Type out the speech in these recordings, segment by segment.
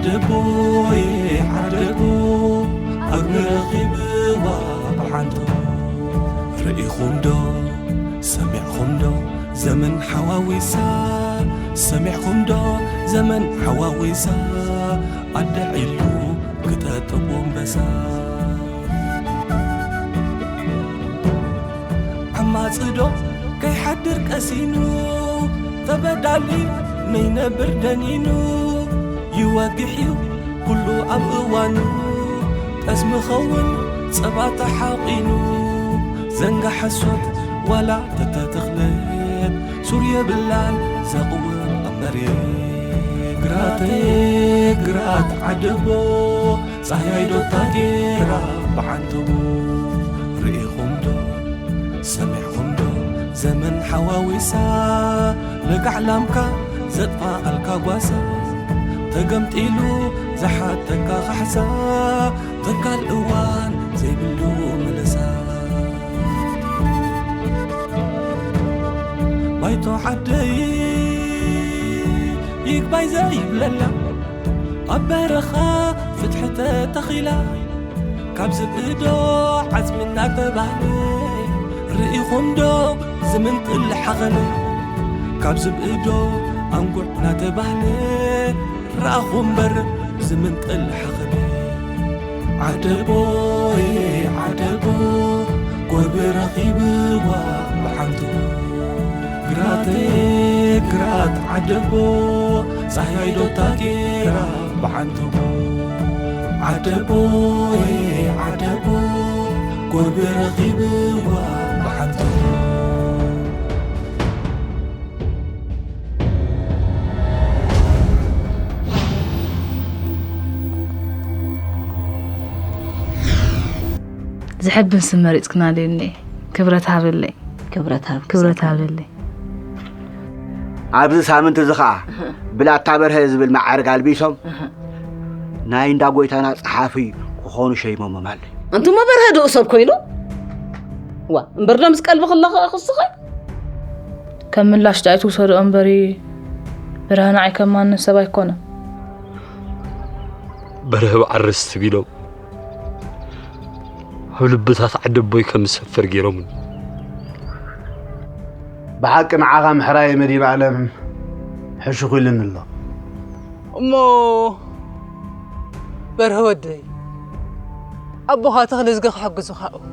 ዓደቦየ ዓደቦ፣ ኣግሚ ረኺብዋ ብሓንቶ። ርኢኹም ዶ ሰሚዕኹም ዶ ዘመን ሓዋዊሳ? ሰሚዕኹም ዶ ዘመን ሓዋዊሳ? ኣደ ዒሉ ክጠጥቦ ኣንበሳ። ዓማጺ ዶ ከይሓድር ቀሲኑ፣ ተበዳሊ ነይነብር ደኒኑ። ይወግሕ እዩ ኩሉ ኣብ እዋኑ፣ ጠስሚ ኸውን ጸባ ተሓቒኑ። ዘንጋ ሓሶት ዋላ ተተተኽለት፣ ሱር የብላን ዘቕውም ኣብ መሬት። ግራተይ ግራት ዓደቦ፣ ጻህያይ ዶ ታጌራ ብዓንተቦ። ርኢኹም ዶ ሰሚዕኹም ዶ ዘመን ሓዋዊሳ? ለጋዕ ላምካ ዘጥፋኣልካ ጓሳ፣ ተገምጢሉ ዝሓተካ ካሕሳ፣ ተካል እዋን ዘይብሉ ምልሳ። ባይቶ ዓደይ ይግባይ ዘይብለላ፣ ኣብ በረኻ ፍትሒ ተተኺላ፣ ካብ ዝብእዶ ዓጽሚ እናተባህለ። ርኢኹም ዶ ዝምንጥል ሓኸለ? ካብ ዝብእዶ ኣንጉዕ እናተባህለ፣ ረኣኹ እምበር ዝምንጥል ሓኸለ። ዓደቦይ ዓደቦ፣ ጎርቢ ረኺብዋ ብሓንቱ። ግራተይ ግራት ዓደቦ፣ ጻህያይ ዶ ታጌራ ብሓንቱ። ዓደቦይ ዓደቦ፣ ጎርቢ ረኺብዋ ብሓንቱ። ዘሐብን ስም መሪጽክናለይ እኔ። ክብረት ሃበለይ። ክብረት ሃብ ክብረት ሃበለይ። ኣብዚ ሳምንት እዚ ኸኣ ብላታ በርሀ ዝብል መዓርግ ኣልቢሶም ናይ እንዳ ጎይታና ጸሓፊ ክኾኑ ሸይሞሞም ኣለይ። ኣንቱሞ በርሀ ደኡ ሰብ ኮይኑ? ዋ፣ እምበር ደምስ ቀልቢ ክለኸ ክስኸ? ከም ምላሽ ዳኣ ኣይትውሰድኦ እምበሪ፣ ብርሃነ ዓይ ከም ማንም ሰብ ኣይኮነን። በርሀ ብዓርስ ትቢሎም ኣብ ልብታት ዓደቦይ ከም ዝሰፍር ገይሮምኒ። ብሓቂ ንዓኻ ምሕራይ መዲብ ዓለም ሕሹኽ ኢሉኒ ኣሎ። እሞ በርሀ ወደይ፣ ኣቦኻ ተኽለዝጊ ክሕግዙኻ ኣብኡ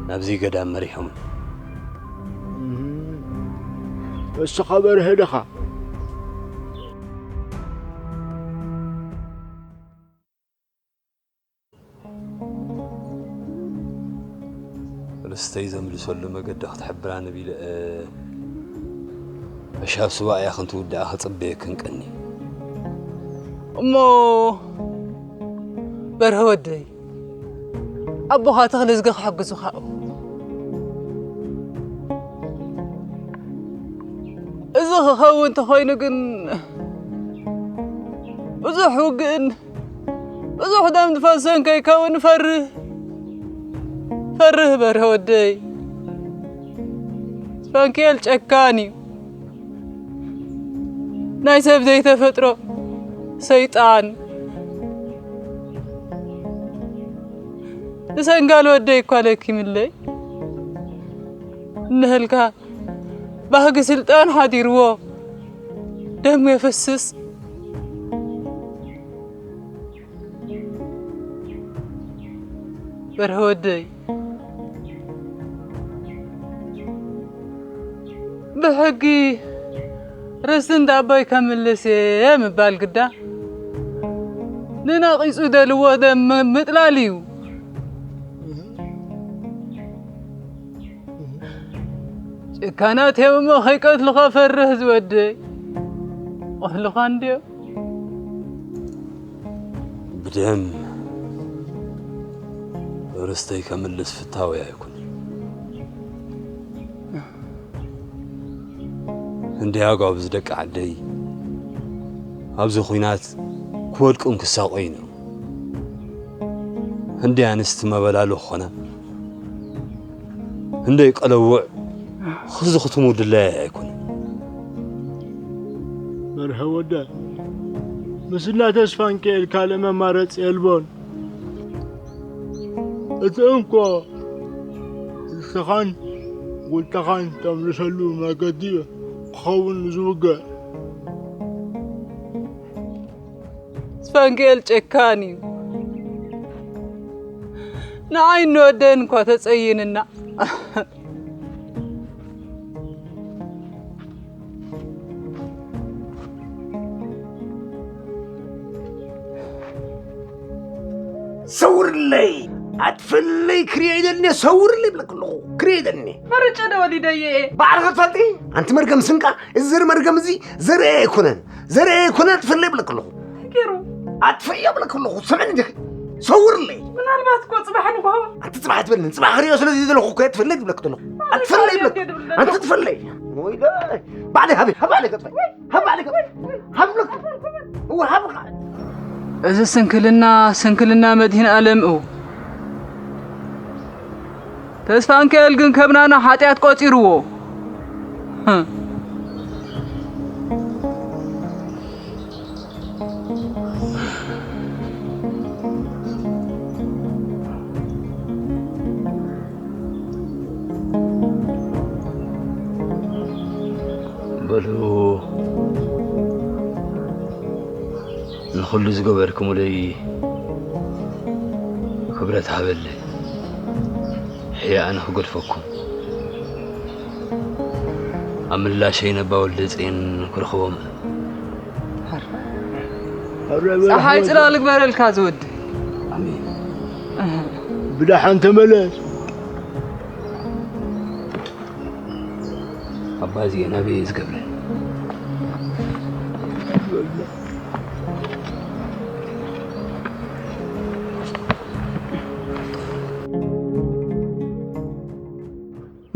ናብዚ ገዳም መሪሖም። እስኻ በርሀ ዲኻ? ርስተይ ዘምልሰሉ መገዲ ክትሕብራኒ ቢለ፣ ኣሻብ ስዋእያ ክንትውድኣ ክጽበየክን ቀኒ። እሞ በርሀ ወደይ፣ ኣቦኻ ተኽለዝጊ ክሕግዙኻ ኣብኡ። እዚ ክኸውን እንተኾይኑ ግን ብዙሕ ውግእን ብዙሕ ደም ዝፈሰን ከይከውን እፈርህ፣ ፈርህ በርሀ ወደይ። ፋንኪኤል ጨካን እዩ። ናይ ሰብ ዘይተፈጥሮ ሰይጣን። ንሰንጋል ወደይ እኳ ለኪምለይ እንህልካ፣ ባህጊ ስልጣን ሓዲርዎ ደም የፍስስ። በርሀ ወደይ፣ ብሕጊ ርስቲ እንዳ ኣቦይ ከምልስ እየ ምባል ግዳ ንነቒጹ ደልዎ ደም ም-፣ ምጥላል እዩ። ጭካናት እዮም እሞ ከይቀትሉኻ ፈርህ ዝወደይ። ቆህልኻ እንድዮም። ብደም ርስተይ ከምልስ ፍታወይ ኣይኩን። እንድያ ጓብዝ ደቂ ዓደይ ኣብዚ ኹናት ክወድቁን ክሳቆዩን እዮም። እንድያ ኣንስቲ መበላሉ ክኾና፣ እንደይ ቀለውዕ ክዝኽትሙ ድላየ ኣይኮነን። መርሀ ወደ ምስላ ተስፋንኪኤል ካልእ መማረፂ የልቦን። እቲ እንኮ ንስኻን ውልቀኻን ተምልሰሉ መገዲ እዩ ክኸውን ዝውግእ። ተስፋንኪኤል ጨካን እዩ። ንዓይ እንወደን እኳ ተጸይንና። ሰውርለይ ኣትፍለይ ክሪኦ ይደልኒ ሰውርለይ ብለክ ኣለኹ ክሪኦ ይደልኒ መርጨ ዶ ወሊደየ እየ። ባዕልኻ ትፈልጢ ኣንቲ መርገም ስንቃ እዚ ዘር መርገም እዚ ዘርአ ኣይኮነን ዘርአ ኣይኮነን ኣትፍለይ ብለክ ኣለኹ ገይሩ ኣትፈዮ ብለክ ኣለኹ ስምዕኒ ዲኺ ሰውርለይ ምናልባት እኮ ጽባሕ ንግሆ ኣንቲ ጽባሕ ትበልኒ ጽባሕ ክሪኦ ስለ ዝደለኹ እኮ እየ ትፍለይ ዝብለክ ዘለኹ ኣትፍለይ ብለክ ኣንቲ ትፍለይ ወይለ ባዕለይ ሃበይ ሃብ ባዕለይ ከጥፋይ ሃብ ባዕለይ ከጥፋይ ሃብ ብለክ እወ ሃብ ኸዓ እዚ ስንክልና ስንክልና መድህን ኣለም እው ተስፋንክኤል ግን ከምናና ሓጢኣት ቆጺርዎ በሉ ንኹሉ ዝገበርኩምለይ ክብረት ሃበለይ ሕያ ኣነ ክገድፈኩም ኣብ ምላሸይ ነባ ወልደፅየን ክረኽቦም ፀሓይ ፅላል ግበረልካ ዝወዲ ብደሓን ተመለስ ኣባዚኤን ኣበየ ዝገብረን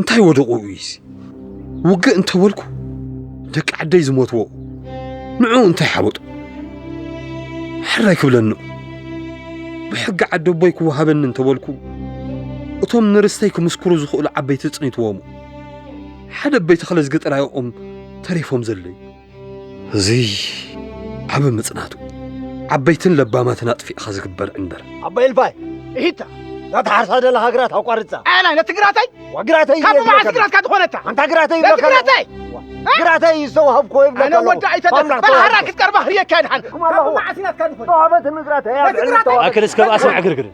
እንታይ ወደቑ እዩሲ ውግእ እንተበልኩ ደቂ ዓደይ ዝሞትዎ ንዕኡ እንታይ ሓበጡ ሕራይ ክብለኒ ብሕጊ ዓደቦይ ክወሃበኒ እንተበልኩ እቶም ንርስተይ ክምስክሩ ዝኽእሉ ዓበይቲ ጽኒትዎም ሓደ በይቲ ኸለ ዝገጠራኦም ተሪፎም ዘለዩ እዚ ዓቢ ምጽናቱ ዓበይትን ለባማትን ኣጥፊእኻ ዝግበር ዕንደር ኣባ ኤልፋይ እሂታ እዛ ትሓርሳ ዘለኻ ግራት ኣቋርጻ ኣያናይ ነቲ ግራተይ ዋ ግራተይ ካብ መዓስ ግራትካ ዝኾነታ ኣንታ ግራተይ ነቲ ግራተይ ግራተይ ዝተዋሃብኮ ይብለካ ኣለኹ ወዲ ኣይተደ ባህራ ክትቀርባ ህርየካ ይድሓን ካብ መዓስ ናትካ ዝኾነ ተዋህበት ንግራተይ ኣክል እስከ ብኣስን ዕግርግር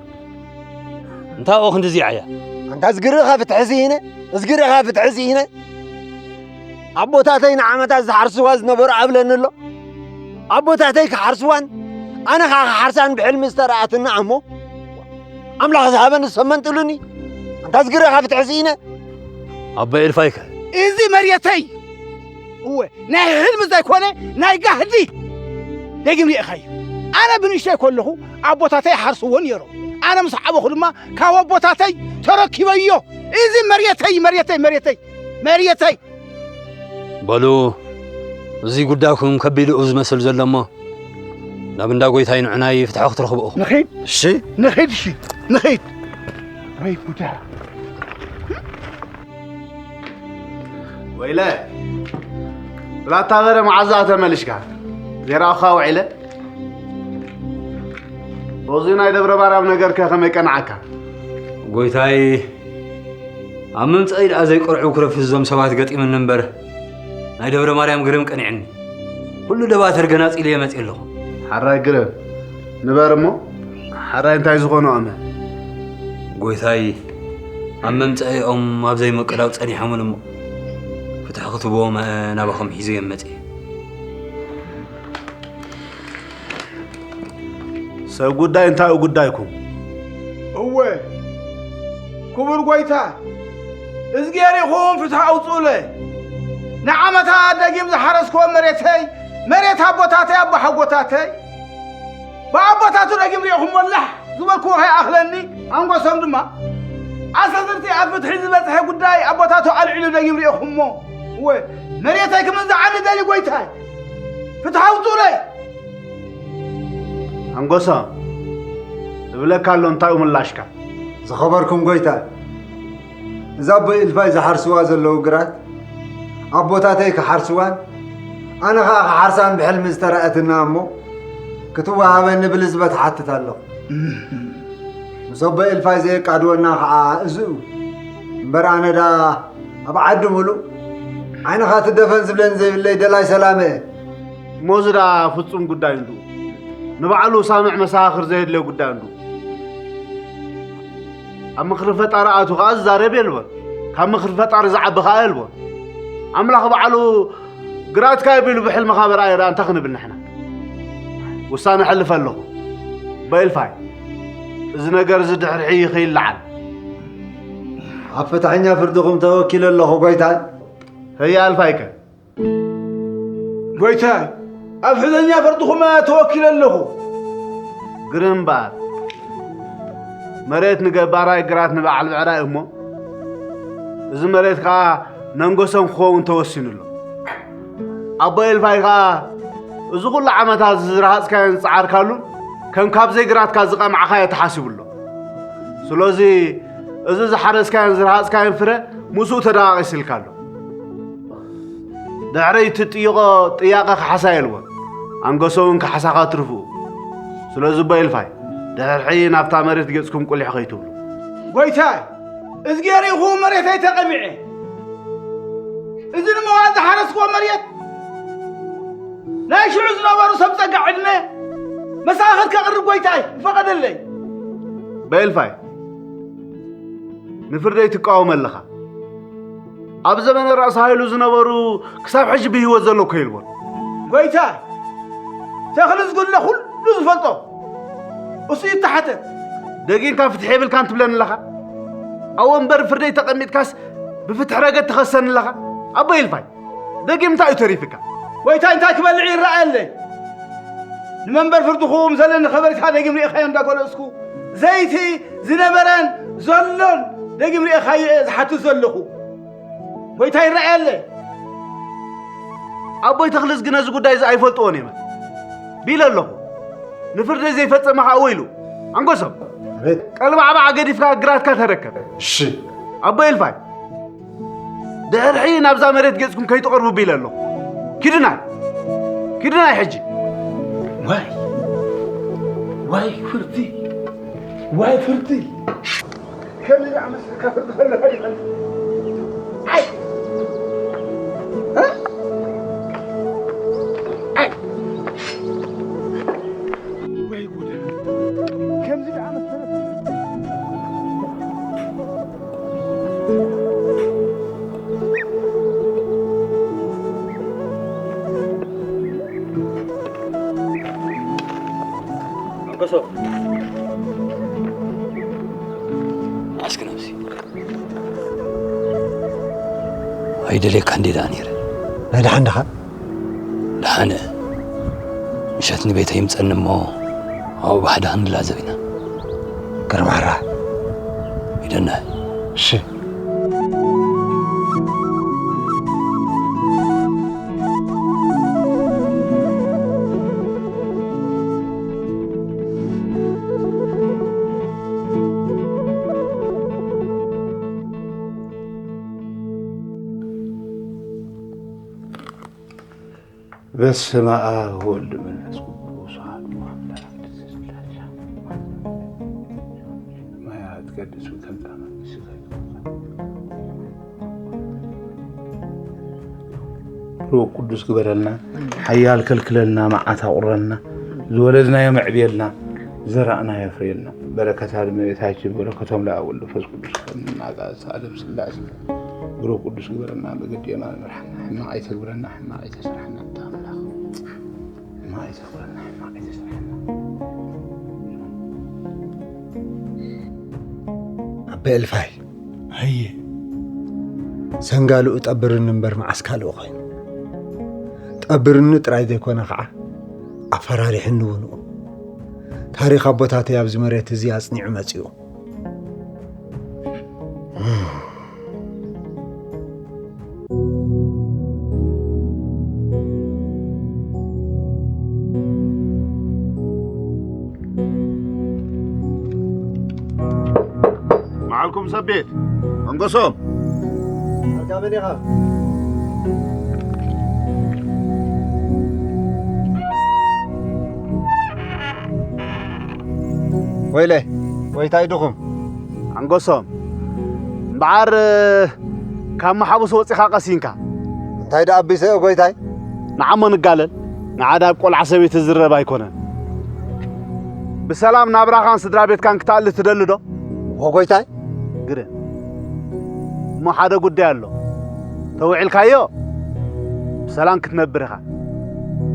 እንታይ ኦ ክንድዚ ዓያ ኣንታ ዝግርኻ ፍትሒ ስኢነ እዝግርኻ ፍትሒ ስኢነ ኣቦታተይ ንዓመታት ዝሓርስዋ ዝነበሩ ኣብለኒ ኣሎ ኣቦታተይ ክሓርስዋን ኣነ ኸዓ ክሓርሳን ብሕልሚ ዝተረኣትኒ ኣሞ ኣምላኽ ዝሃበኒ ዝሰመንጥሉኒ ኣንታ ዝግርኻ ፍትሒ ስኢነ ኣቦ ኤልፋይከ እዚ መሬተይ እወ ናይ ህልሚ ዘይኮነ ናይ ጋህዲ ደጊም ርኢኻዮ ኣነ ብንእሽተይ ከለኹ ኣቦታተይ ሓርስዎ ነይሮም ኣነ ምስ ዓበኹ ድማ ካብ ኣቦታተይ ተረኪበዮ እዚ መሬተይ መሬተይ መሬተይ መሬተይ በሉ እዚ ጉዳይኩም ከቢድ እዩ ዝመስል ዘሎ እሞ ናብ እንዳ ጎይታይ ንዕናይ ፍትሒ ክትረኽቡ ኢኹም ንኺድ እሺ ንኺድ እሺ ንኺድ ወይ ጉዳ ወይለ ብላታ በረ መዓዛ ተመልሽካ ዜራኻ ውዒለ እዚ ናይ ደብረ ማርያም ነገርከ ከመይ ቀንዓካ ጎይታይ ኣብ ምምጻእይ ደኣ ዘይቀርዑ ክረፍስ እዞም ሰባት ገጢምኒ እምበር ናይ ደብረ ማርያም ግርም ቀኒዕኒ ኩሉ ደባትር ገናጺለየ መጺእ ኣለኹ ሓራይ ግርም ንበር እሞ ሓራይ እንታይ ዝኾኑ ኣመ ጎይታይ ኣብ መምጻኢኦም ኣብ ዘይምቅላው ጸኒሖምን እሞ ፍትሒ ክትቦም ናባኹም ሒዘ የመጽእ ሰብ ጉዳይ እንታይ እዩ ጉዳይኩም? እወ ክቡር ጎይታ፣ እዝጌር ኢኹም ፍትሒ ኣውፅኡለይ። ንዓመታት ደጊም ዝሓረስክዎ መሬተይ፣ መሬት ኣቦታተይ ኣቦሓጎታተይ፣ ብኣቦታቱ ደጊም ርኢኹሞ ላሕ ዝበልክዎ ከይኣኽለኒ፣ ኣንጎሶም ድማ ኣሰትርቲ ኣብ ፍትሒ ዝበፅሐ ጉዳይ ኣቦታቱ ኣልዒሉ ደጊም ርኢኹሞ። እወ መሬተይ ክምንዝዓኒ ደልዩ ጎይታይ፣ ፍትሒ ኣውፅኡለይ። ኣንጎሶ እብለካ ኣሎ እንታይ እዩ ምላሽካ ዝኸበርኩም ጎይታ እዛ ኣቦይ እልፋይ ዝሓርስዋ ዘለዉ ግራት ኣቦታተይ ክሓርስዋን ኣነ ኸዓ ክሓርሳን ብሕልሚ ዝተረኣትና እሞ ክትወሃበኒ ብልዝበት ሓትት ኣለኹ። ምስ ኣቦ ኤልፋይ ዘየቃድወና ኸዓ እዚ እዩ። እምበር ኣነ ዳ ኣብ ዓዲ ምሉእ ዓይንኻ ትደፈን ዝብለኒ ዘይብለይ ደላይ ሰላም እየ። እሞ እዚ ዳ ፍጹም ጉዳይ እንዱ። ንባዕሉ ሳምዕ መሳኽር ዘየድልዮ ጉዳይ እንዱ። ኣብ ምኽሪ ፈጣሪ ኣቱ ኸዓ ዝዛረብ የልቦን። ካብ ምኽሪ ፈጣሪ ዝዓቢ ኸዓ የልቦን። ኣምላኽ ባዕሉ ግራትካ ቢሉ ብሕልምኻ በርኣዮ ደኣ እንታይ ክንብል ንሕና? ውሳነ ኣሕልፈ ኣለኹ። በኤልፋይ፣ እዚ ነገር እዚ ድሕሪ ሕይ ከይለዓል። ኣብ ፍትሐኛ ፍርድኹም ተወኪለ ኣለኹ ጎይታይ። ህያ ኣልፋይከ? ጎይታይ፣ ኣብ ሕዘኛ ፍርድኹም ተወኪለ ኣለኹ። ግርም እምበኣር፣ መሬት ንገባራይ ግራት ንበዓል ብዕራይ እሞ፣ እዚ መሬት ከኣ ነንጎሶም ክኸውን ተወሲኑ ኣሎ። ኣቦ ኤልፋይ ከኣ፣ እዚ ኹሉ ዓመታት ዝረሃጽካዮን ዝጸዓርካሉን ከም ካብ ዘይግራትካ ዝቐማዕካዮ ተሓሲቡ ኣሎ። ስለዚ፣ እዚ ዝሓረስካዮን ዝረሃጽካዮን ፍረ ምስኡ ተደቓቒስልካ ኣሎ። ድሕረይ ትጥይቖ ጥያቐ ካሕሳ የልቦን። ኣንገሶ እውን ካሕሳኻ ትርፍኡ። ስለዚ ኣቦ ኤልፋይ፣ ድሕሪ ሕጂ ናብታ መሬት ገጽኩም ቁሊሕ ከይትብሉ። ጎይታይ፣ እዝጌር ኢኹ መሬተይ ተቐሚዐ። እዚ ንመዋል ዝሓረስክዎ መሬት ናይ ሽዑ ዝነበሩ ሰብ ጸጋ ዕድመ መሳኽር ከቕርብ ጎይታይ ይፈቐደለይ። በኤልፋይ፣ ንፍርደይ ትቃወም ኣለኻ። ኣብ ዘመነ ራእሲ ሃይሉ ዝነበሩ ክሳብ ሕጂ ብህይወት ዘሎ እኮ የልቦን። ጎይታይ፣ ተኽሊ ዝጉድለ ኩሉ ዝፈልጦ እሱ ይተሓተት። ደጊምካ ፍትሒ የብልካን ትብለኒ ኣለኻ? ኣብ ወንበር ፍርደይ ተቐሚጥካስ ብፍትሒ ረገድ ትኸሰኒ ኣለኻ? ኣቦ ኤልፋይ፣ ደጊም እንታይ እዩ ተሪፍካ? ጎይታይ እንታይ ክበልዕ ይረኣየለይ? ንመንበር ፍርድኹም ዘለኒ ከበሬታ ደጊም ርኢኻዮ እንዳገለጽኩ፣ ዘይቲ ዝነበረን ዘሎን ደጊም ርኢኻዮ እየ ዝሓትት ዘለኹ። ጎይታይ ይረኣየለይ። ኣቦይ ተኽልስ ግን ነዚ ጉዳይ እዚ ኣይፈልጥዎን እየ ቢለ ኣለኹ። ንፍርደይ ዘይፈጸመ ኸኣ ወይሉ። ኣንጎሶም፣ ኣቤት። ቀልባዕባዕ ገዲፍካ ግራትካ ተረከብ። እሺ። ኣቦ ኤልፋይ፣ ድሕሪ ሕጂ ናብዛ መሬት ገጽኩም ከይትቐርቡ ቢለ ኣለኹ። ኪድናይ፣ ኪድናይ ሕጂ። ዋይ፣ ዋይ ፍርዲ፣ ዋይ ፍርዲ። ከምዚ ዝኣመሰልካ ፍርዲ ከለካ ይቐንስ። ኣይ! እ? ኣይ! ወይ ጉድ! ከምዚ ዝኣመሰለ ኣንበሶ። ኣስኪ ነብሲ። ኣይደልየካን ድየ ደኣ ነይረ። ናይ ደሓን ዲኻ? ደሓነ። ምሸት ንቤተይ ይምጸኒ እሞ ኣብኡ ብሓደ ክንላዘብ ኢና። ገርማራ። ኢደና። እሺ። በስመ አብ ወወልድ መንፈስ ቅዱስ አሐዱ አምላክ። ማያ ትቀድስ ወተምጻእ መንግስትከ። ብሩክ ቅዱስ ግበረልና፣ ሓያል ከልክለልና፣ መዓት ኣቑረልና፣ ዝወለድናዮ መዕብየልና፣ ዝዘራእናዮ ኣፍርየልና። በረከታ እመቤታችን በረከቶም ለአብ ወልድ መንፈስ ቅዱስ ከናቃ ዓለም ስላሴ። ብሩክ ቅዱስ ግበረልና፣ መገዲ የማን ምርሓና፣ ሕማቕ ኣይተግብረና፣ ሕማቕ ኣይተስርሓና፣ ኣንታ ኣምላኽ። ሕማቕ ኣይተግብረና፣ ሕማቕ ኣይተስርሓና። ኣባ ኤልፋይ። ኣየ። ሰንጋልኡ ጠብርኒ እምበር መዓስ ካልኡ ኮይኑ። ጠብርኒ ጥራይ ዘይኮነ ኸዓ ኣፈራሪሕኒ እውን እዩ። ታሪኽ ኣቦታተይ ኣብዚ መሬት እዚ ኣጽኒዑ መጺኡ። መዓልኩም ሰብ ቤት፣ ኣንጎሶም። ኣታ መን ኢኻ? ወይለ፣ ጎይታይ ድኹም። ኣንጎሶም፣ እምበኣር፣ ካብ መሓቡስ ወጺኻ ቀሲንካ። እንታይ ደኣ ኣቢሰዮ ጎይታይ? ንዓሞ ንጋለል፣ ንዓዳ ኣብ ቆልዓ ሰበይቲ ዝረብ ኣይኮነን። ብሰላም ናብራኻን ስድራ ቤትካን ክትኣሊ ትደሊ ዶ? እዎ ጎይታይ። ግርም። እሞ ሓደ ጉዳይ ኣሎ። ተውዒልካዮ፣ ብሰላም ክትነብር ኢኻ።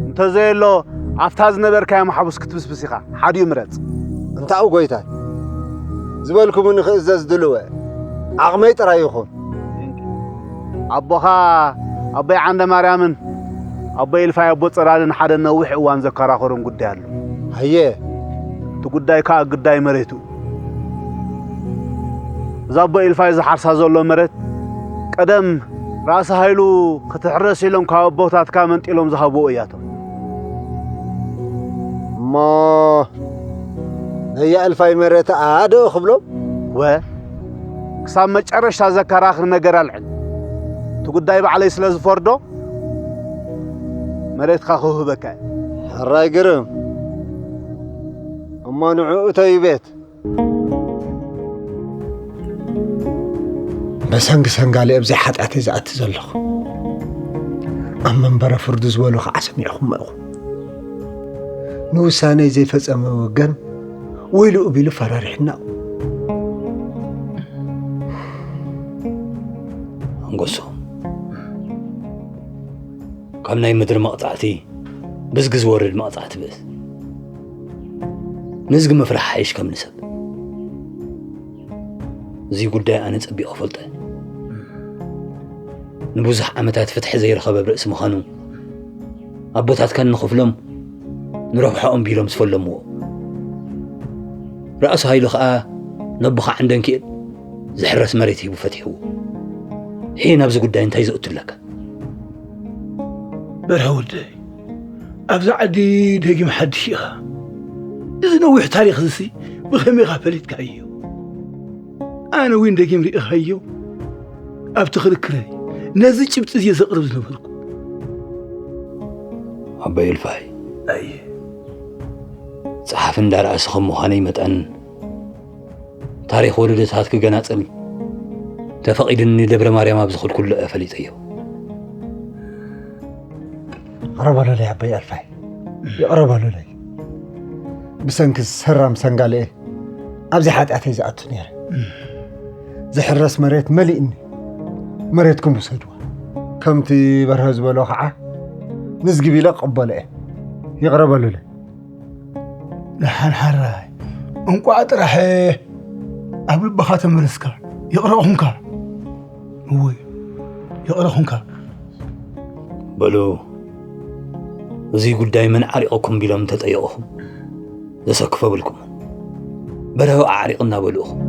እንተዘየሎ፣ ኣብታ ዝነበርካዮ መሓቡስ ክትብስብስ ኢኻ። ሓዲኡ ምረጽ። እንታኡ ጎይታይ፣ ዝበልኩምኒ ክእዘዝ ድልወ፣ ዓቕመይ ጥራይ ይኹን። ኣቦኻ ኣቦይ ዓንደ ማርያምን ኣቦይ ኢልፋይ ኣቦ ጽራልን ሓደ ነዊሕ እዋን ዘከራኸሮም ጉዳይ ኣሎ። ኣየ። እቲ ጉዳይ ከኣ ጉዳይ መሬቱ። እዛ ኣቦይ ኢልፋይ ዝሓርሳ ዘሎ መሬት ቀደም ራእሲ ሃይሉ ክትሕረስ ኢሎም ካብ ኣቦታትካ መንጢሎም ዝሃብዎ እያቶም። እሞ ነያ እልፋይ መሬት ኣዶ ክብሎም? ወ ክሳብ መጨረሽታ ዘከራኽር ነገር ኣልዕል። እቲ ጉዳይ ባዕለይ ስለ ዝፈርዶ መሬትካ ክህበካ እየ። ሕራይ ግርም። እሞ ንዕኡ እተዩ ቤት። በሰንኪ ሰንጋሊ ኣብዚ ሓጢኣተይ ዝኣቲ ዘለኹ። ኣብ መንበረ ፍርዱ ዝበሉ ከዓ ሰሚዕኹሞ ኢኹም። ንውሳነይ ዘይፈጸመ ወገን ወይሉ ቢሉ ፈራሪሕና። ኣንጎሶ፣ ካብ ናይ ምድሪ መቕጻዕቲ ብዝጊ ዝወርድ መቕጻዕቲ ብእስ። ንዝጊ ምፍራሕ ሓይሽ ከም ንሰብ። እዚ ጉዳይ ኣነ ጸቢቐ ፈልጠ። ንብዙሕ ዓመታት ፍትሒ ዘይረኸበ ብርእሲ ምዃኑ፣ ኣቦታትካን ንኽፍሎም ንረብሓኦም ቢሎም ዝፈለምዎ። ራእሲ ሃይሉ ኸኣ ነቦኻ ዓንደንኪኤል ዝሕረስ መሬት ሂቡ ፈቲሕዎ። ሕጂ ናብዚ ጉዳይ እንታይ ዘእቱ ኣለካ? በርሀ ወደይ፣ ኣብዛ ዓዲ ደጊም ሓድሽ ኢኻ። እዚ ነዊሕ ታሪኽ እዚሲ ብኸመይ ኢኻ ፈሊጥካዮ? ኣነ እውን ደጊም ርኢኻዮ። ኣብቲ ክርክረይ ነዚ ጭብጢ እየ ዘቕርብ ዝነበርኩ። ኣቦይ እልፋይ፣ ኣየ። ጸሓፊ እንዳ ራእሲ ከም ምዃነይ መጠን፣ ታሪኽ ወለዶታት ክገናጽል ተፈቒዱኒ ደብረ ማርያም ኣብ ዝኸድኩሉ እየ ፈሊጠዮ። ይቕረ በሉለይ ኣቦይ ኣልፋይ፣ ይቕረ በሉለይ። ብሰንኪ ሰራም ሰንጋለኤ ኣብዚ ሓጢኣተይ ዝኣቱ ነይረ። ዝሕረስ መሬት መሊእኒ፣ መሬትኩም ውሰድዋ። ከምቲ በርሀ ዝበሎ ኸዓ ንዝጊ ቢለ ክቕበሎ እየ። ይቕረ በሉለይ። ደሓን ሓራይ፣ እንቋዕ ጥራሕ ኣብ ልብኻ ተመለስካ። ይቕረ ኹንካ። እወ፣ ይቕረ ኹንካ። በሉ፣ እዚ ጉዳይ መን ዓሪቑኩም ቢሎም እንተጠየቑኹም፣ ዘሰክፎ ብልኩምን። በርሀ ኣዕሪቑና በሉ ኢኹም።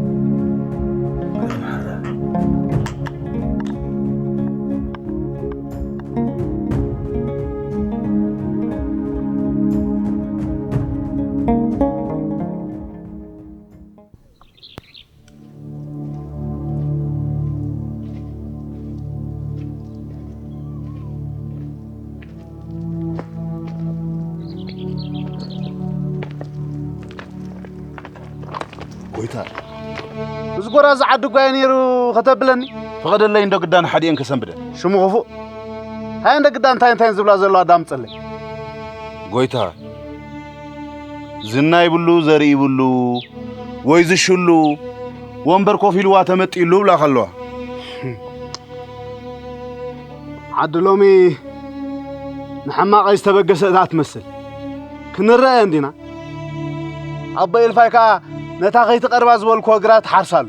ጎይታ፣ እዚ ጎራዙ ዓዲ ጓየ ነይሩ ከተብለኒ? ፍቐደለይ እንዶ ግዳን ሓዲኤን ከሰንብደን። ሽሙ ክፉእ። ሃየ እንዶ ግዳን እንታይ እንታይ ዝብላ ዘለዋ ዳምፀለይ። ጎይታ፣ ዝና ይብሉ ዘርኢ ይብሉ፣ ወይ ዝሽሉ፣ ወንበር ኮፍ ኢልዋ ተመጢሉ ብላ ከለዋ። ዓዲ ሎሚ ንሕማቐይ ዝተበገሰ እታ ትመስል። ክንረኣየን ዲና? ኣቦ ኤልፋይ ከኣ ነታ ከይትቐርባ ዝበልክዎ ግራት ሓርሳ ኣሎ።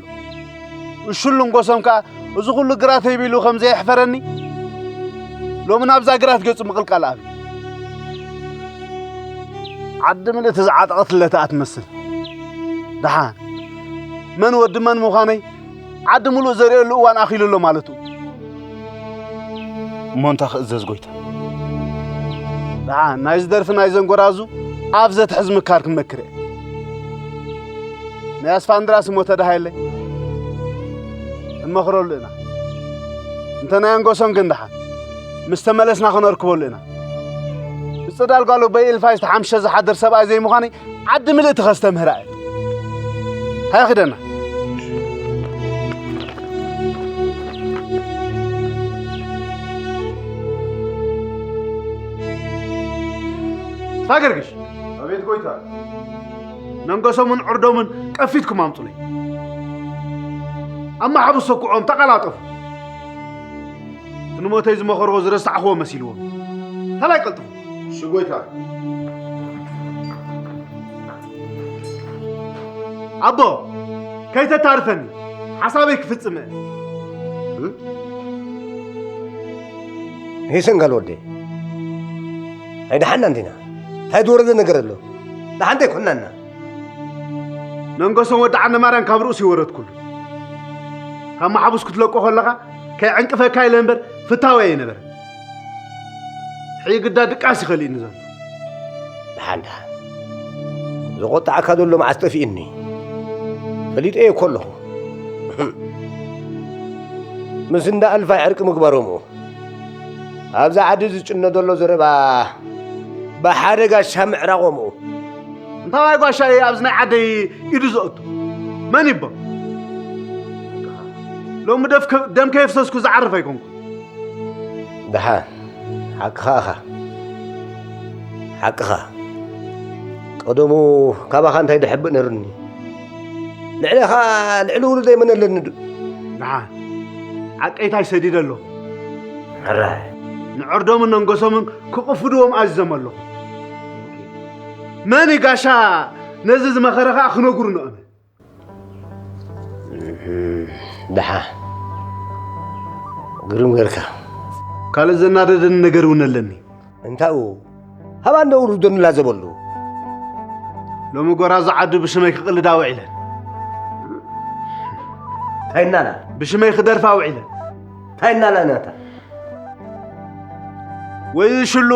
እሹሉን ጎሶም ከኣ እዚ ኩሉ ግራተይ ቢሉ ከም ዘየሕፈረኒ፣ ሎሚ ናብዛ ግራት ገጹ ምቕልቃል ኣብዩ። ዓዲ ምልእቲ ዝዓጠቐትለት እያ ትመስል። ደሓን መን ወዲ መን ምዃነይ ዓዲ ምሉእ ዘርእየሉ እዋን ኣኺሉ ኣሎ ማለት እዩ። እሞ እንታይ ክእዘዝ ጎይታ? ደሓን ናይዚ ደርፊ ናይዘን ጎራዙ ኣፍ ዘትሕዝ ምካር ክንመክር እየ። ናይ ኣስፋንድራስ እሞ ተደሃየለይ እመኽረሉ ኢና። እንተ ናይ ኣንጎሶም ግን ደሓን ምስ ተመለስና ክነርክበሉ ኢና። ብጽዳል ጓል ኣቦይ ኤልፋይ ዝተሓምሸ ዝሓድር ሰብኣይ ዘይምዃነይ ዓዲ ምልእቲ ከስተምህራ እየ። ሃያ ኺደና። ሳገርግሽ። ኣቤት ጎይታ። ነንገሶምን ዕርዶምን ቀፊትኩም ኣምጹለይ። ኣብ ማሕቡስ ሰኩዖም ተቐላጠፉ። እቲ ንሞተይ ዝመኸርዎ ዝረሳዕኽዎ መሲልዎም። ተላይ ቀልጥፉ። እሺ ጎይታ። ኣቦ፣ ከይተታርፈኒ፣ ሓሳበይ ክፍጽም እየ። ሄሰንጋል ወደይ፣ ኣይደሓና እንዲና። እንታይ ዝወረደ ነገር ኣሎ? ደሓንተ ኣይኮንናና። ነንገሶም ወዲ ዓነማርያን ካብ ርእሱ ይወረድኩሉ። ካብ ማሕቡስ ክትለቆ ከለኻ ከይዕንቅፈካ ኢለ እምበር ፍታወይ ኣይነበረን። ሕይ ግዳ ድቃስ ይኸልእኒ ዘሎ። ደሓን ደሓን። ዝቆጣዕካ ዘሎ መዓስ ጠፊእኒ? ፈሊጠዮ እኮ ኣለኹ። ምስ እንዳ ኣልፋይ ዕርቂ ምግባሮምኡ። ኣብዛ ዓዲ ዝጭነ ዘሎ ዘረባ ብሓደ ጋሻ ምዕራቖምኡ። እንታዋይ ጓሻ እየ ኣብዚ ናይ ዓደይ ኢዱ ዘእቱ? መን ይቦ? ሎሚ ደፍ ከ- ደም ከየፍሰስኩ ዝዓርፍ ኣይኮንኩ። ደሓን፣ ሓቅኻ ኢኻ። ሓቅኻ። ቀደሙ ካባኻ እንታይ ድሕብእ ነሩኒ? ልዕሌኻ ልዕሊ ውሉደይ መን ኣለኒ ዱ? ደሓን፣ ዓቀይታይ ሰዲደ ኣለኹ። ሕራይ። ንዕርዶምን ነንገሶምን ክቕፍድዎም ኣዚዞም ኣለኹ። መን እዩ ጋሻ ነዚ ዝመኸረ ኸኣ ክነግሩ ንእመን። ደሓ ግርም ጌርካ። ካልእ ዘናደደኒ ነገር እውን ኣለኒ። እንታኡ? ሃባ እንደ ውርዶ ንላዘበሉ። ሎሚ ጎራዙ ዓዲ ብሽመይ ክቕልዳ ውዒለን። እንታይ እናላ? ብሽመይ ክደርፋ ውዒለን። እንታይ እናላ ናታ? ወይ ሽሉ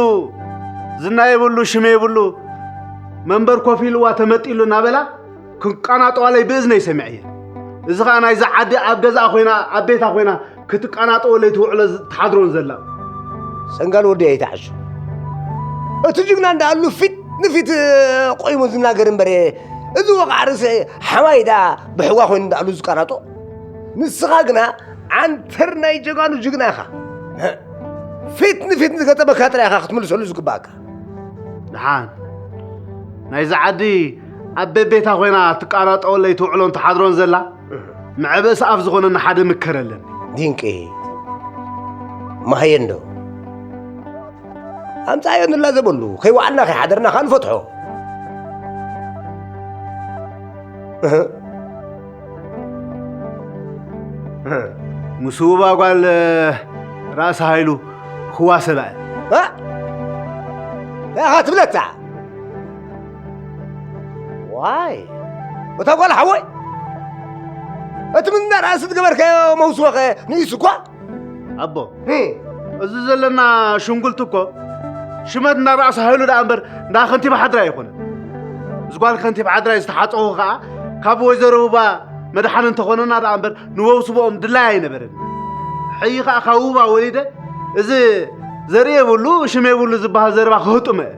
ዝና የብሉ ሽመ የብሉ መንበር ኮፍ ኢልዋ ተመጢሉ እናበላ ክቃናጠዋለይ ብእዝነይ ሰሚዐየ። እዚ ኸዓ ናይዛ ዓዲ ኣብ ገዛኣ ኮይና ኣብ ቤታ ኮይና ክትቃናጠወለይ ትውዕሎ ትሓድሮን ዘላ። ሰንጋል ወዲ ኣይትዓሹ። እቲ ጅግና እንዳኣሉ ፊት ንፊት ቆይሙ ዝናገር እምበር፣ እዚ ወቕዓ ርእሲ ሓማይ ደኣ ብሕዋ ኮይኑ እንዳኣሉ ዝቃናጦ። ንስኻ ግና ዓንተር ናይ ጀጋኑ ጅግና ኢኻ። ፊት ንፊት ዝገጠመካ ጥራይ ኢኻ ክትምልሰሉ ዝግባእካ። ደሓን ናይዛ ዓዲ ኣብ በቤታ ኮይና ትቃናጠወለይ ትውዕሎን ትሓድሮን ዘላ መዕበሲ ኣፍ ዝኾነና ሓደ ምከረለን። ድንቂ መሃየንዶ ኣምጻዮ ንላ ዘበሉ ከይወዓልና ከይሓደርና ከኣ ንፈትሖ። እህ። ምስ ውባ ጓል ራእሲ ሃይሉ ክዋሰባ እየ። እ? እንታይ ኢኻ ትብለታ? ዋይ፣ እታ ጓል ሓወይ፣ እቲ ምንዳ ራእሲ ዝገበርካዮ መውስቦኸ ንኢሱ እኳ? ኣቦ፣ ህም። እዚ ዘለና ሽንጉልቲ እኮ ሽመት እንዳ ራእሲ ሃይሉ ደኣ እምበር እንዳ ከንቲባ ሓድራይ ኣይኮነን። እዚ ጓል ከንቲባ ሓድራይ ዝተሓጸኹ ከኣ ካብ ወይዘሮ ውባ መድሓኒ እንተኾነና ደኣ እምበር ንወውስቦኦም ድላይ ኣይነበረን። ሕይ ከኣ ካብ ውባ ወሊደ እዚ ዘርኢ የብሉ ሽም የብሉ ዝበሃል ዘረባ ክህጡመ እየ።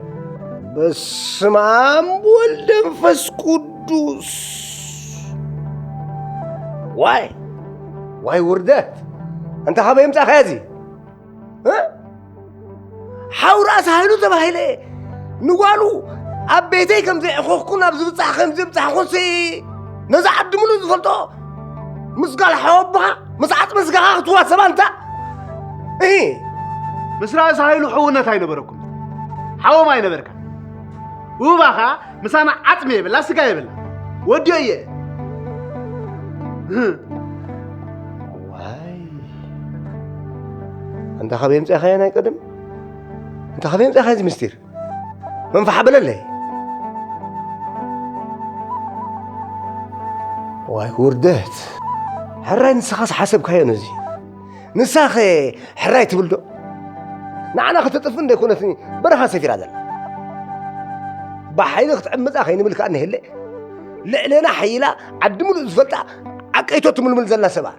በስመ ኣብ ወልድ መንፈስ ቅዱስ። ዋይ ዋይ ውርደት! እንተ ካበይ የምጻእኻዮ እዚ? እ? ሓው ራእሲ ሃይሉ ተባሂለ ንጓሉ ኣብ ቤተይ ከም ዘየዕኾኽኩ ናብ ዝብጻሕ ከም ዘብጻሕኩንሲ ነዚ ዓዲ ምሉእ ዝፈልጦ ምስ ጋል ሓወቦኻ ምስ ዓጽሚ ስጋኻ ክትዋሰባ እንታ እሂ ምስ ራእሲ ሃይሉ ሕውነት ኣይነበረኩም። ሓዎም ኣይነበርካ። ውባ ኸኣ ምሳና ዓጽሚ የብላ ስጋ የብላ። ወዲዮ እየ። ዋይ ኣንታ ካበይ ኣምጺእኻዮ ናይ ቀደም? ኣንታ ካበይ ኣምጺእኻዮ እዚ ምስጢር? መንፋሕ በለለይ። ዋይ ውርደት። ሕራይ ንስኻስ ሓሰብካዮ ነዚ? ንሳኸ ሕራይ ትብል ዶ? ንዓና ከተጥፍእ እንደይኮነት በረኻ ሰፊራ ዘላ። ብሓይሊ ክትዕምጻ ከይንብል ከኣ እንሄለ ልዕሌና ሓይላ ዓዲ ምሉእ ዝፈልጣ ዓቀይቶ ትምልምል ዘላ ሰብኣ።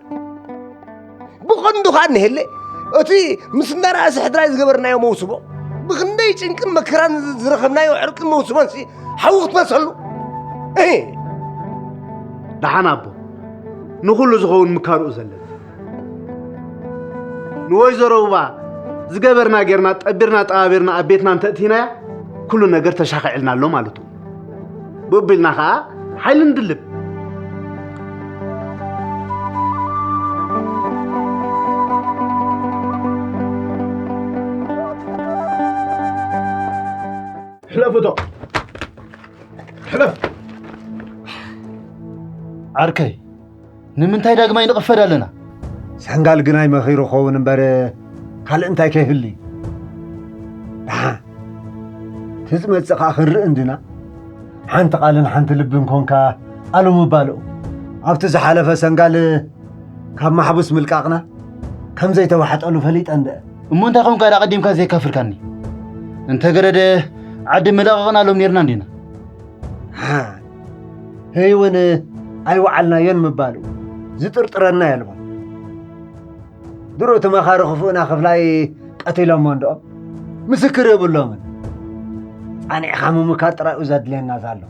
ብቐንዱ ከኣ እንሄለ እቲ ምስ እንዳረኣሲ ሕድራይ ዝገበርናዮ መውስቦ ብኽንደይ ጭንቅን መከራን ዝረኸብናዮ ዕርቅን መውስቦንሲ ሓዊ ክትመሰሉ። እህ! ደሓን ኣቦ፣ ንኹሉ ዝኸውን ምካርኡ ዘለና። ንወይዘሮ ውባ ዝገበርና ጌርና፣ ጠቢርና ጠባቢርና ኣብ ቤትና እንተእቲናያ፣ ኩሉ ነገር ተሻኺዕልና ኣሎ ማለት እዩ። ብኡ ኣቢልና ኸዓ ሓይሊ ንድልብ። ሕለፉ እቶ። ሕለፍ። ዓርከይ፣ ንምንታይ ዳግማይ ንቕፈድ ኣለና? ሰንጋል ግናይ መኺሩ ኸውን እምበር ካልእ እንታይ ከይህሉ እዩ? ደሓን እቲ ዝመጽእ ኸኣ ክንርኢ እንዲና። ሓንቲ ቃልን ሓንቲ ልብን ኮንካ ኣሉ ምባልኡ። ኣብቲ ዝሓለፈ ሰንጋል ካብ ማሕቡስ ምልቃቕና ከም ዘይተዋሕጠሉ ፈሊጠ እንድአ። እሞ እንታይ ኾንካ ደኣ ቀዲምካ ዘየካፈልካኒ? እንተ ገረደ ዓዲ ምለቐቕና ሎም ኔርና እንዲና። ሃ፣ ህይ እውን ኣይወዓልናዮን ምባሉ ዝጥርጥረና የልቦን። ድሮ እቲ መኻሪ ክፉእና ክፍላይ ቀቲሎሞ እንድኦም ምስክር የብሎምን። ጻኒዕኻ ምምካር ጥራይ እዩ ዘድልየና ዘሎ።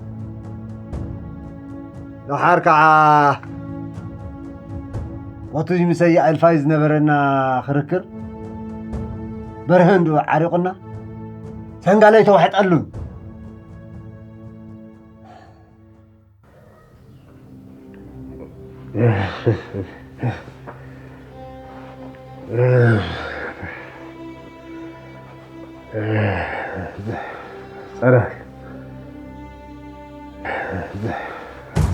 ደሓር ከዓ ወቲ ምስ ኣያ ኤልፋይ ዝነበረና ክርክር በርሀ እንድኡ ዓሪቑና ሰንጋል ኣይተዋሕጠሉን። ጸራል።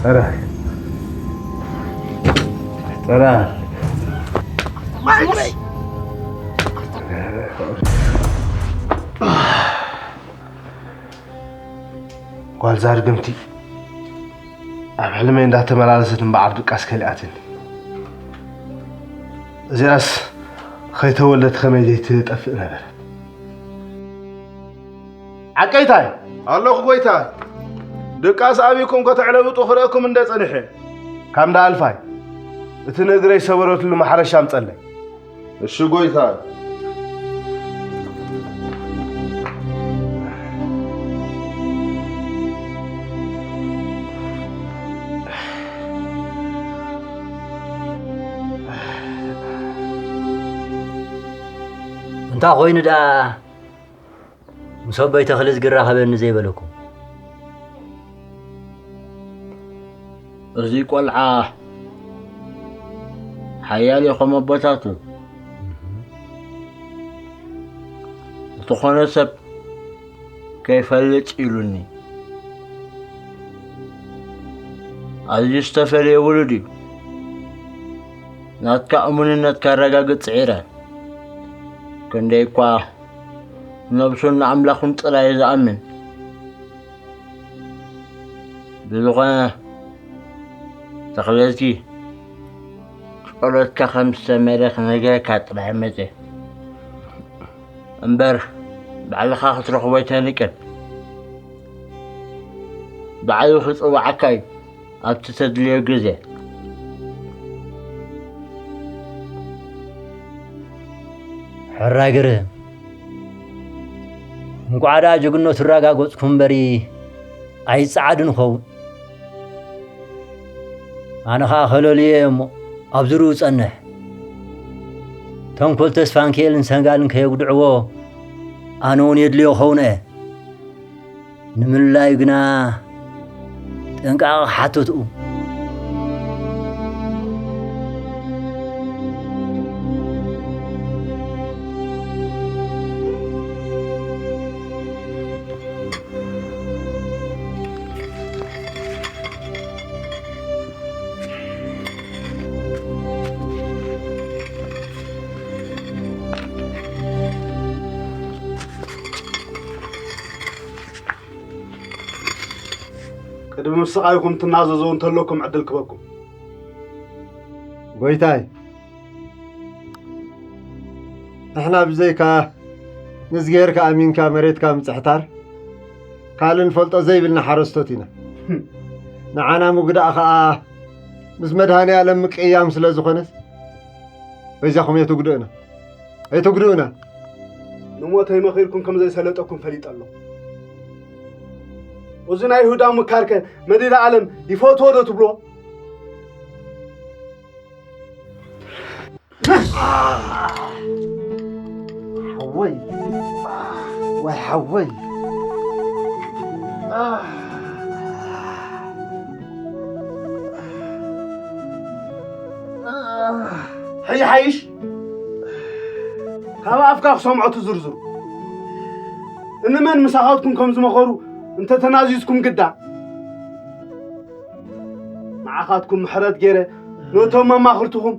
ጸራል። ጸራል። ጓል ዛርግምቲ ኣብ ሕልመይ እንዳተመላለሰት እምበዓር ድቃስ ከሊኣትኒ። እዚኣስ ከይተወልደት ከመይ ዘይትጠፍእ ነበረት። ዓቀይታይ! ኣለኹ ጎይታይ። ድቃስ ኣቢኩም ከተዕለብጡ ክርእየኩም እንደ ጸኒሐ። ካም ደኣ ኣልፋይ፣ እቲ ንእግረይ ሰበረትሉ ማሕረሻ ኣምጸለይ። እሺ ጎይታይ። እንታይ ኮይኑ ደኣ ምስ ኣቦይ ተኽሊ ዝግራኸበኒ ዘይበለኩም? እዚ ቆልዓ ሓያል ኢኹም ኣቦታቱ። ዝኾነ ሰብ ከይፈልጥ ኢሉኒ። ኣዝዩ ዝተፈለየ ውሉድ እዩ። ናትካ እሙንነት ከረጋግጽ ጽዒረ። ክንደይ እኳ ነብሱን ንኣምላኹን ጥራይ ዝኣምን። ብዝኾነ ተኽለቲ ጸሎትካ ከም ዝሰመረ ክነግረካ ጥራሕ መጸ። እምበር ባዕልኻ ክትረኽቦ ኣይተንቅን። ባዕሉ ክጽውዓካ እዩ ኣብቲ ተድልዮ ግዜ። ሕራይ ግርም። እንቋዕ ደኣ ጅግኖት እራጋገጽኩ እምበሪ ኣይጸዓድን ኸውን። ኣነ ኸኣ ከለልዮ እየ እሞ ኣብ ዝርኡ ጸንሕ። ተንኮል ተስፋንኪኤልን ሰንጋልን ከየጉድዕዎ ኣነ እውን የድልዮ ኸውን እየ። ንምልላዩ ግና ጥንቃቐ ክሓትት እዩ። ቅድሚ ምስቓይኩም ትናዘዙ እንተለኩም ዕድል ክበኩም። ጎይታይ፣ ንሕና ብዘይካ ንእዝግሄርካ ኣሚንካ መሬትካ ምጽሕታር፣ ካልእ ንፈልጦ ዘይብልና ሓረስቶት ኢና። ንዓና ምጉዳእ ከኣ ምስ መድሃኔ ኣለም ምቅያም ስለ ዝኾነስ፣ በይዛኹም የትጉድኡና። ኣይትጉድኡና። ንሞተይ መኺርኩም ከም ዘይሰለጠኩም ፈሊጠ ኣለኹ። እዚ ናይ ይሁዳ ምካርከ መድህን ኣለም ይፈትዎ ዶ ትብልዎ? ሓወይ፣ ወይ ሓወይ። ሕይ ሓይሽ፣ ካብ ኣፍካ ክሰምዖ ትዝርዝሩ። እንመን ምሳኻትኩም ከም ዝመኸሩ እንተተናዚዝኩም ግዳ፣ ንዓኻትኩም ምሕረት ገይረ ነቶም መማኽርትኹም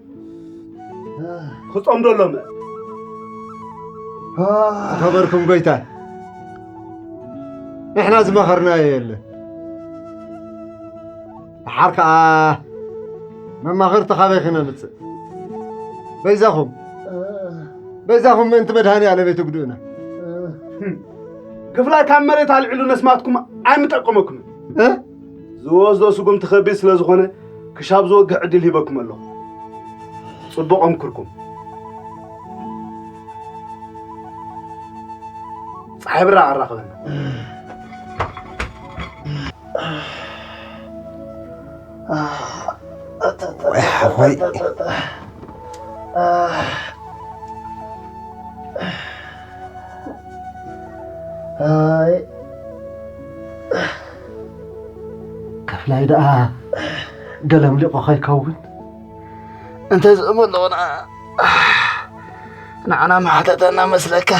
ክጸምደሎም እየ። ዝኸበርኩም ጎይታ፣ ንሕና ዝመኸርናዮ የለን። ደሓር ከኣ መማኽርቲ ካበይ ክነምጽእ? በይዛኹም፣ በይዛኹም ምእንቲ መድሃኔ ዓለም ኣይትጉድኡና። ክፍላይ ካብ መሬት ኣልዒሉ ነስማትኩም ኣይምጠቀመኩምን። እ? ዝወስዶ ስጉምቲ ከቢድ ስለ ዝኾነ ክሻብ ዝወግሕ ዕድል ሂበኩም ኣለኹ። ጽቡቕ ኣምክርኩም። ጸሓይ ብራቕ ኣራኽበና። ወይ ሓወይ። ኣይ። ከፍላይ ደኣ ገለምሊቑ ከይከውን። እንተ ዝእመ ኣለኹ ንዓ፣ ንዓና መሓተተና መስለካ?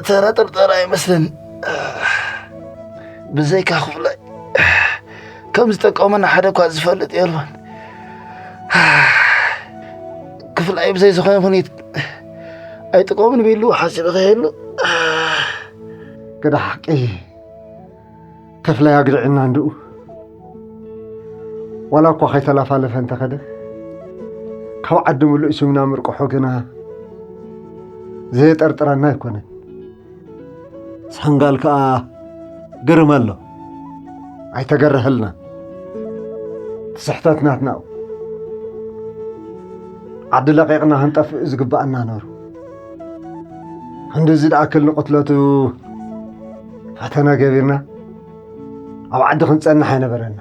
ተራ ጥርጠራ ኣይመስልን። ብዘይካ ክፍላይ ከም ዝጠቀመና ሓደ እኳ ዝፈልጥ የልቦን። ክፍላይ ብዘይ ዝኾነ ሁኔት ኣይጥቀሙን ቢሉ ሓሲበ ከይህሉ። ግዳ ሓቂ፣ ከፍላይ ኣግሪዕና እንድኡ። ዋላ እኳ ከይተላፋለፈ እንተኸደ፣ ካብ ዓዲ ምሉእ ስምና ምርቅሖ ግና ዘየጠርጥረና ኣይኮነን። ሰንጋል ከኣ ግርም ኣሎ። ኣይተገረሀልና። እቲ ስሕተት ናትናኡ። ዓዲ ለቂቕና ክንጠፍእ ዝግባኣና ነሩ። ክንድዚ ዝኣክል ንቕትለቱ ፈተነ ገቢርና ኣብ ዓዲ ክንጸንሕ ኣይነበረና።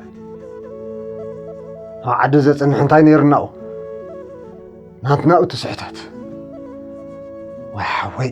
ኣብ ዓዲ ዘጽንሕ እንታይ ነይርናኡ? ናትናኡ እቲ ስሕተት። ወይ ሓወይ።